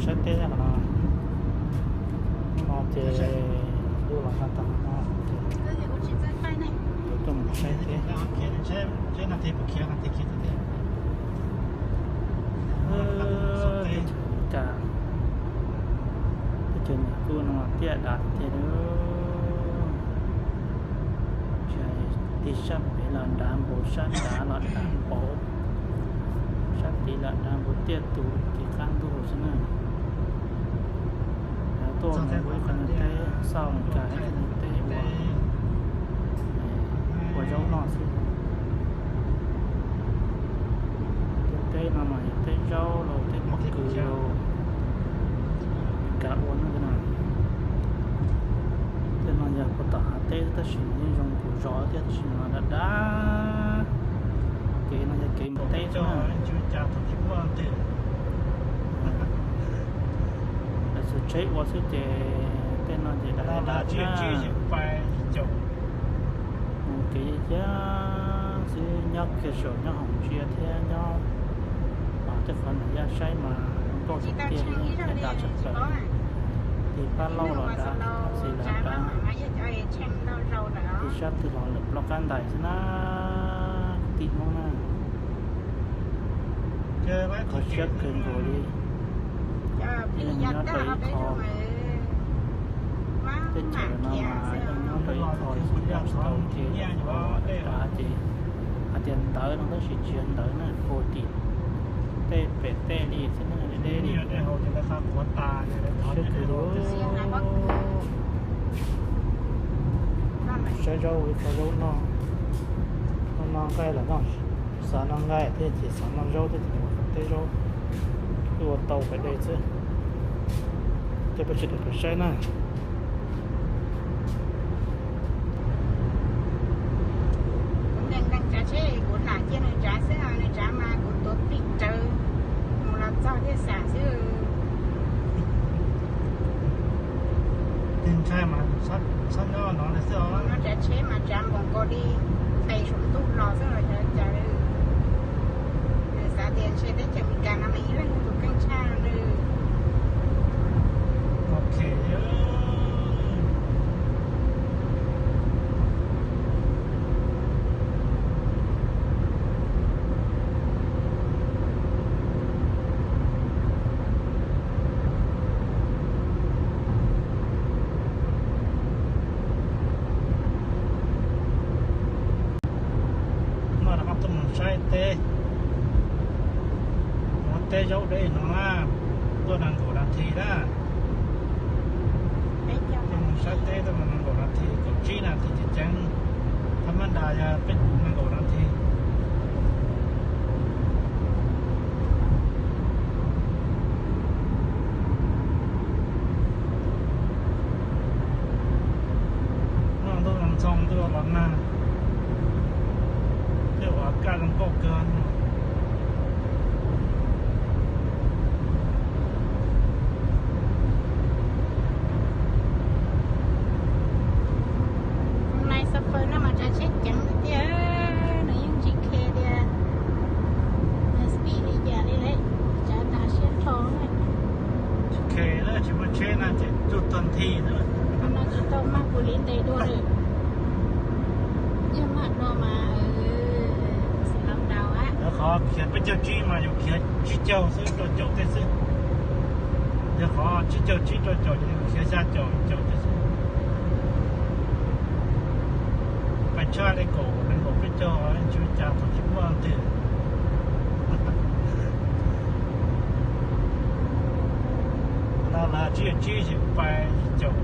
Saib teb qhov no, hnub no ces ntuj los nag tag no ces yuav tuaj mus saib teb. Teb chaws Meskas, teb chaws Meskas no tiaj dav tiag tiag li. Tsis hais sab pem los dav npaum, sab nrad los dav npaum, sab tid los dav npaum, tiaj tus ces qab ntuj xwb na. Tuaj mus ua ib qho ntiaj teb, xauj Meskas ib qho ntiaj teb ua, ua zaub noj xwb. Ntiaj teb no mas yog teb zaub los teb pob kws los Meskas ua no na. Tej no yog puag tom hav teb tab sis yeej zoo kub zos thiab tab sis mas dav dav. Kev no yog kev mus teb xwb na. Lawv txhua tsheb ua xwb ces tej no ces dav dav na. Mus kev yaj xwb, nyob kiag saum nyob hoom ntsia thiab nyob tej qhov nram yaj saib mas zoo nkauj tiag tiag, dav tshaj plaws. Tim Pab Lauj los dav, Xis Lav dav, tim sab twg los lawm plaub qab ntais xwb na, tim Hmoob na. Qhov siab kawg nkaus li, nyob rau ib qho, teb chaws no mas nyob rau ib qho tsis tau ces dav ces hais tias ntawd no tab sis tsis yog ntawd na, puag tim tej pem tej li xwb na, deb deb li. Siab kawg li. Saib zaub ua ib qho zaub noj, noj noj nqaij los noj, xav noj nqaij thiab ces xav noj zaub thiab ces mus tom teb zaub, twb ua tau pem dej xwb. Ces peb sawv daws peb saib na. Kuv nkees nkees tsav tsheb, kuv lam cia nws tsav xwb, nws tsav mas kuv tuav plig rawv mus los txog thiaj xam xwb. Tig ntshai mas txhob nyob no li xwb os. No tsav tsheb mas tsav npaum nkaus li nqes saum ntuj los xwb los xyov cas li. Nws xav tias ntshe teb chaws Amelikas no mas ib leeg tus keej tshaj li. Ok. No rov qab tuaj mus saib teb, ua teb zaub deb no na, tuaj nees nkaum nas this na. Tuaj mus saib teb tuaj nees nkaum nas this, kaum tsib nas this ceev ceev, thab mab das yog peb nees nkaum nas this. Noj ntuj nag ntxoo ntuj los nag, tej uas kaj zoo nkauj kawg. Nais xab fawm no mas tsav tsheb ceev tiag, nws yeej tsis khe tias nws speed li cas li lawm, tsav tag siab rho na. Tsis khe na, tsis muaj tsheb na ces tsuj tag nthi na. Qhov no tsis tau maj puas li ntes dua lawm. Yog maj dua mas slow down a. Qhov khiav peb caug tsib mas yus khiav tsib caug xwb rau caum tej xwb. Yog qhov tsib caug tsib rau caum ces yus khiav xya caum caum tej xwb. Pais tshaj li kaum nees nkaum peb caug tsis ua cas, thaum tsis muaj ntws. No lawv tsib caug tsib ces pais caum.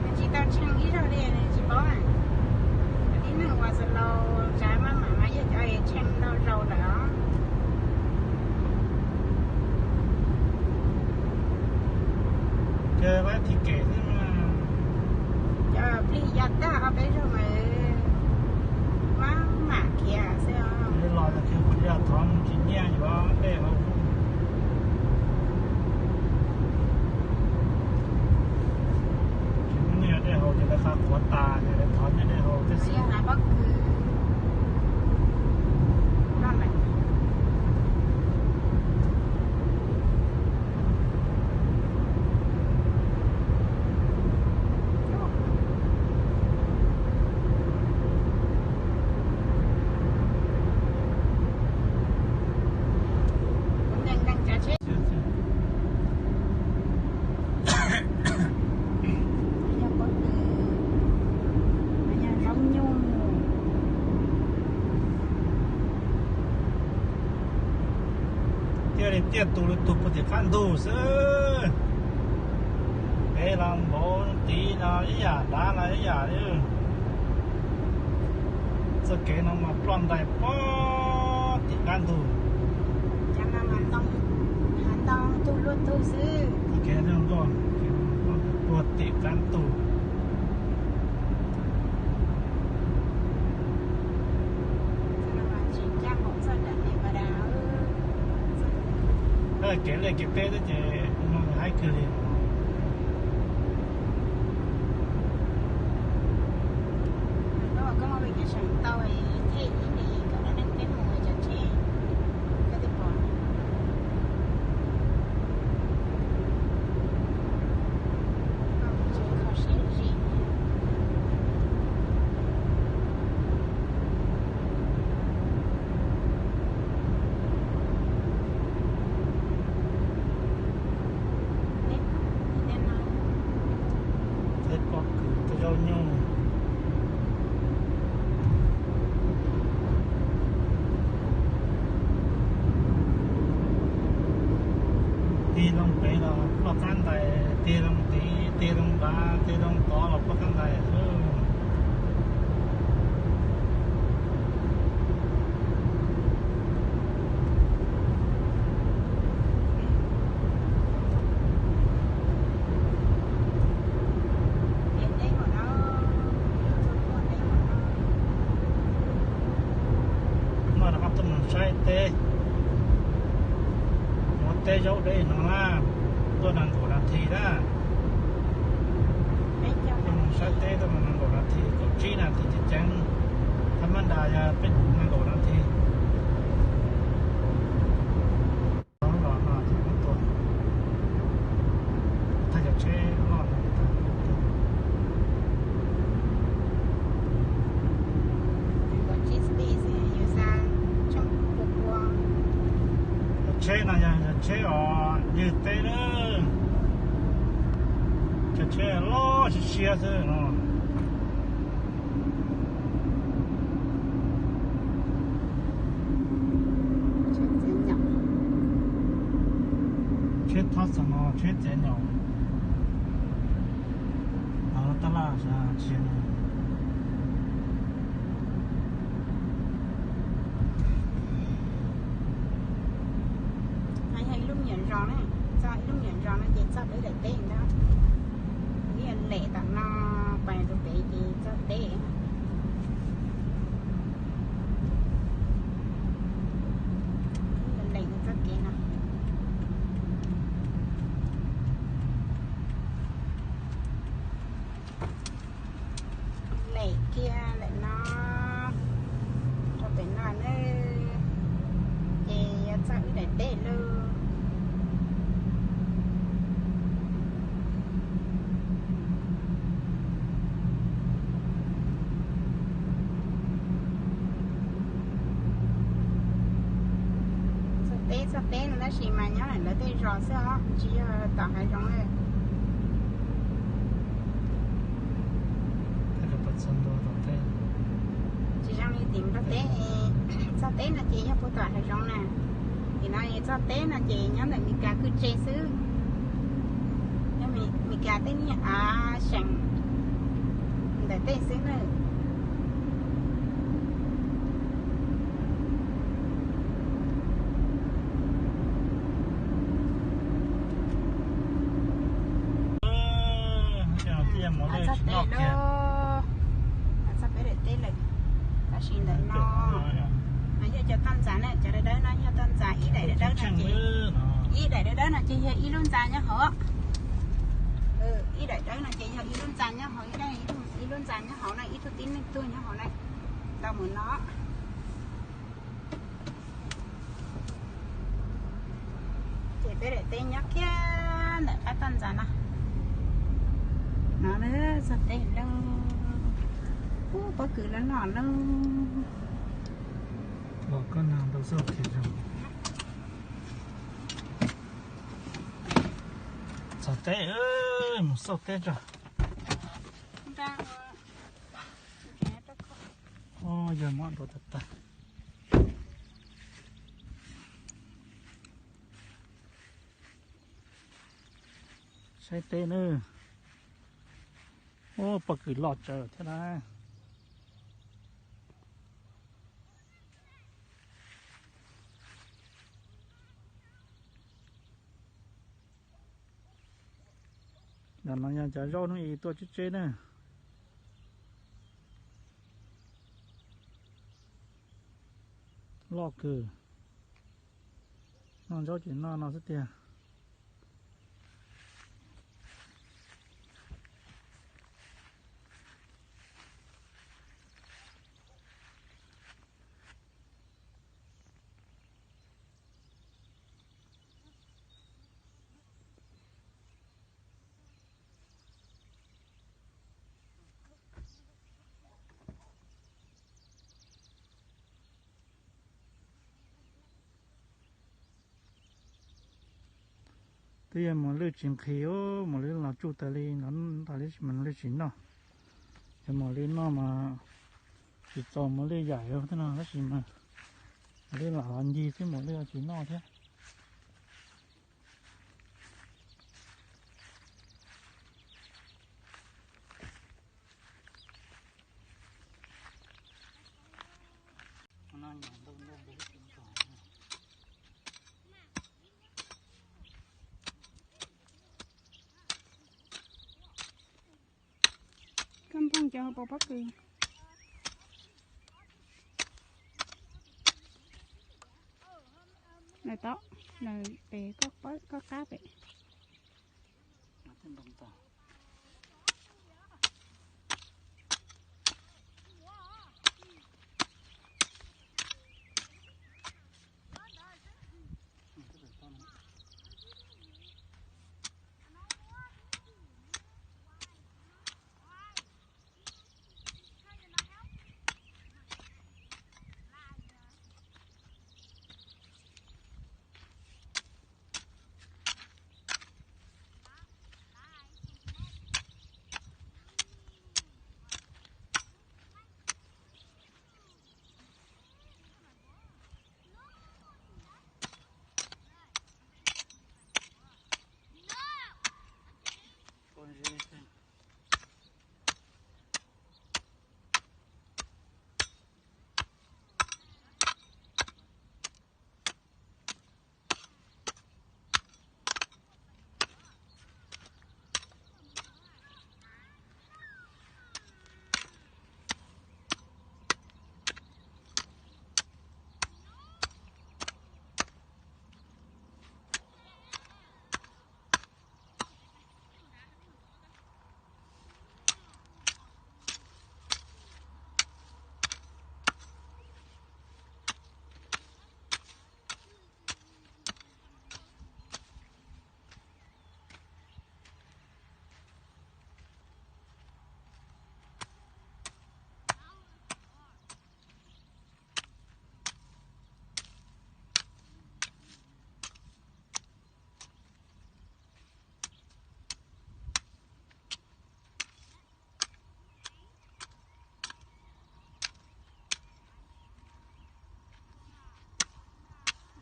Nws tsis tau tshee ib zaug li nws tsis paub na. Tib neeg uas slow tsav maj mam mas yog cov tshee ntau zaus lawm os. Ces lawv thim kem xwb mas. Cov plig ya tag ob peb zaug mas maj mam khiav xwb os. Los yog khiav kuv yog thov mus tsis nyiaj yuav dej hauv. Tsis muaj nyiaj dej hauv ces lawv qab qhuav tas ces lawv thov nyiaj dej hauv thiab xwb. Yog hnav pob kws Tiaj tus lwm tus puag tim qab ntug xwb. Pem los npaum tid no ib yam, dav los ib yam li. Txoj kev no mas ploj ntais puag tim qab ntug. Cov no mas ntoo, hav ntoo tug luaj tug xwb. Txoj kev no puag tim qab ntug. Kev liaj kev teb xwb ces haib kawg li. Tej pob kws, tej zaub nyuj. Tig loo pem los ploj qab ntais, tig loo tid, tig loo nrad, tig loo tod los ploj qab ntais xwb. No rov qab tuaj mus saib teb, ua teb zaub deb no na, tuaj nees nkaum nas this na. Tuaj mus saib teb tuaj mus nees nkaum nas this, kaum tsib nas this ceev ceev, thab mab nras yog peb nees nkaum nas this. Los no ces muab tua, thaj cov tsheb loj. Cov tsheb no yog cov tsheb os ywg teb na, cov tsheb loj siab siab xwb no. Tsheb thab xeem no tsheb txiav nyom. Tab laj tsis yog. Yog ib lub me nyuam zos na, txog ib lub me nyuam zos no ces txog peb daim teb ntag. Ib yam lem tom no, pais rau pem ces txog teb. Ib yam lem txoj kev no. Lem kiag ntawm no rau pem no na, ces yuav txog wb daim teb lawm. Txog teb, txog teb no tab sis mas nyob lawm lawv tej zos xwb os, tsis yog tom hav zoov lawm. Tsis zoo li tim Nplog teb, txog teb no ces yog puag tom hav zoov na. Tim no txog teb no ces nyob ntawm Meskas kwj tse xwb. Nyob Meskas tej niag av seem ntawm tej xwb na. Txog peb daim teb lawm, tab sis ntawm no, no yog cov toj ntxas na, cov dawb dawb no yog toj ntxas, ib daim dawb dawb no ces, ib daim dawb dawb no ces yog ib lub ntxa nyob hauv. Ib daim dawb no ces yog ib lub ntxa nyob hauv, ib lub ntxa nyob hauv na, ib tug tib neeg tuag nyob hauv na, tau mus no. Ces peb daim teb nyob kiag ntawm qab toj ntxas no. No na, txog teb lawm. Ub, pob kws loj loj na. Los koj nag ntau xauj kiag zoo. Txog teb, mus xauj teb tso. Yog mob nrov tag tag. Teb na. Ub, pob kws loj tsawv thiab na. Ntawm no yog cov zaub hnub i tuaj tseb tseb na. Loj kws. Noj zaub ces noj no xwb tiag. Twb yog mos lwj tsis nqhis, mos lwj los tsuj tas li, los tas li, mos lwj tsis noj. Cov mos lwj noj mas tsis txaus mos lwj yaim thiab no, tab sis mas mos lwj lam los ncig xwb, mos lwj tsis noj thiab. Koj npog cov hauv paus pob kws. Lawv tau, lawv pem, koj qab pem.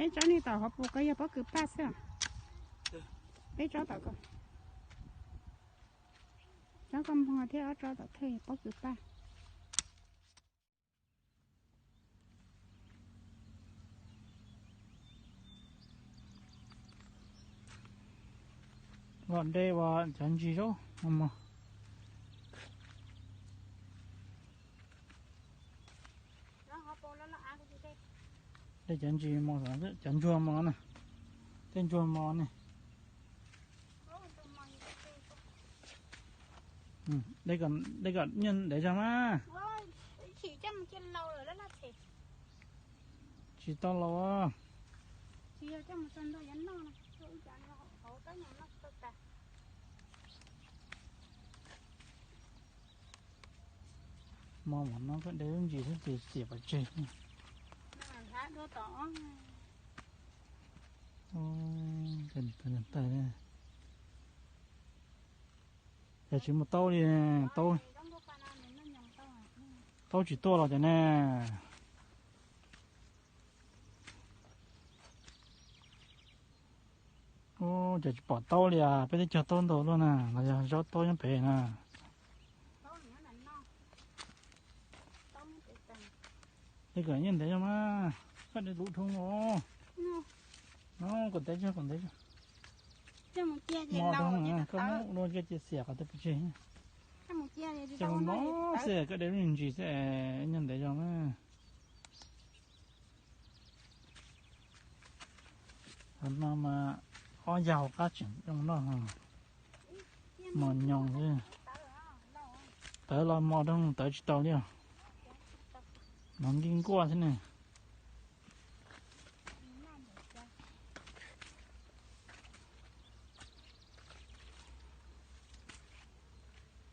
Peb tsob nej tom hauv paus ko yog pob kws paj xwb. Peb tsob tom ko, tsob koj npog thiab ob tsob tom thawj yog pob kws paj. Los de ua cov ntsis zaub mos mos. De cov ntsis mos, cov ntsuag mos na. Tej ntsuag mos ne. De kom nyiaj ntev zog mas. Tsis tau laus. Mos mos no koj de lub ntsis xwb ces xiam pov tseg. Tais, yog tsis muaj taub li, taub, taub tsis tuaj los cas ne. Ub, cas tsis pom taub li as, peb twb cog taub ntau luaj na, los yog zaub taub nyob pem na. Kom ntev zog mas, koj de lub dhau os. No, kom ntev zog, kom ntev zog. Koj muab dua cia xiam qhov twg pes tseg. Ces mus mob xwb, koj de lub ntsis xwb, nyob ntev zog mas. Qhov no mas ob yaug qab tseem zoo noj, mos nyoos xwb. Tawv los mos rau tawv tsis tau li os. Mos nkij nkuaj xwb ne.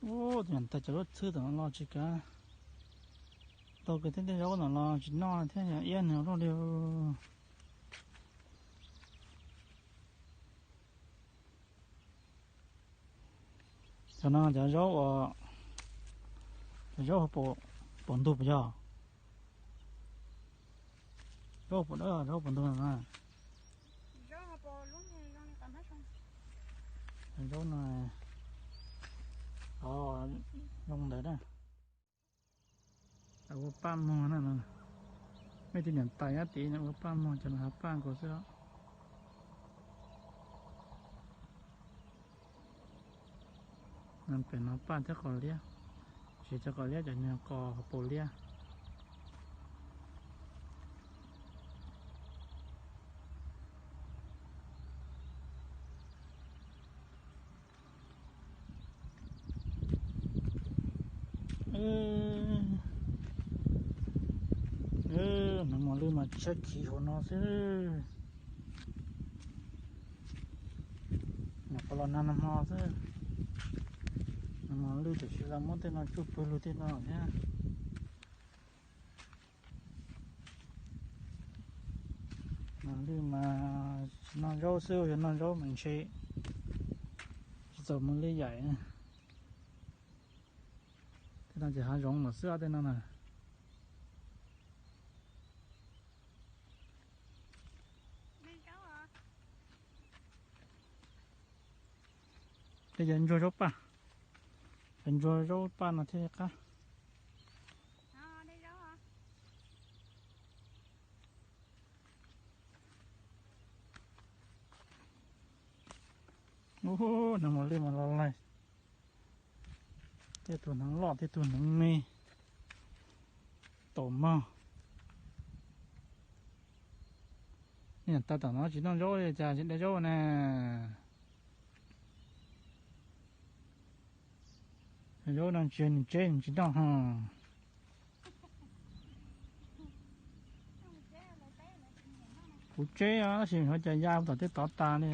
Ub, tus niam tais cov lub txhwb tom no los tsis kav, tau kiag tej zaub no los tsis noj thiab, yog iab nws luaj li. Cov no cov zaub uas, cov zaub pom ntug puas yog? Zaub pom dawb, zaub pom ntug no na. Zaub no, o, zoo ntawd na. Ua paj muag na no. Mej tij niam tais nyob tid ua paj muag, cov no hav paj nkaus xwb os. Pem no paj thiab qos liab, tsis cov qos liab, cov nyuag qos hauv paus liab. Nag mos lwj mas tshaib khiv hauv no xwb. Nyuam qhuav los nag nag hmo xwb. Nag mos lwj tam sim los muab tej no tsuj pw lug tej no thiab. Mos lwj mas tsis noj zaub xwb, yog noj zaub mas ntshe tsis txaus mos lwj yaim. Tej no ces hav zoov lawm xwb tej no na. Tej yog ntsuag zaub paj, ntsuag zaub paj no thiaj qab. Ub, nag mos lwj mas los laig. Tej tug hneev loj, tej tug hneev me, taum mog. Niam tais tom no tsis noj zaub li cas tsis de zaub na. Zaub no tsis yog nws tseb nws tsis noj ho. Kuv tseb os, tab sis ho cas ya tom tej tod tas li.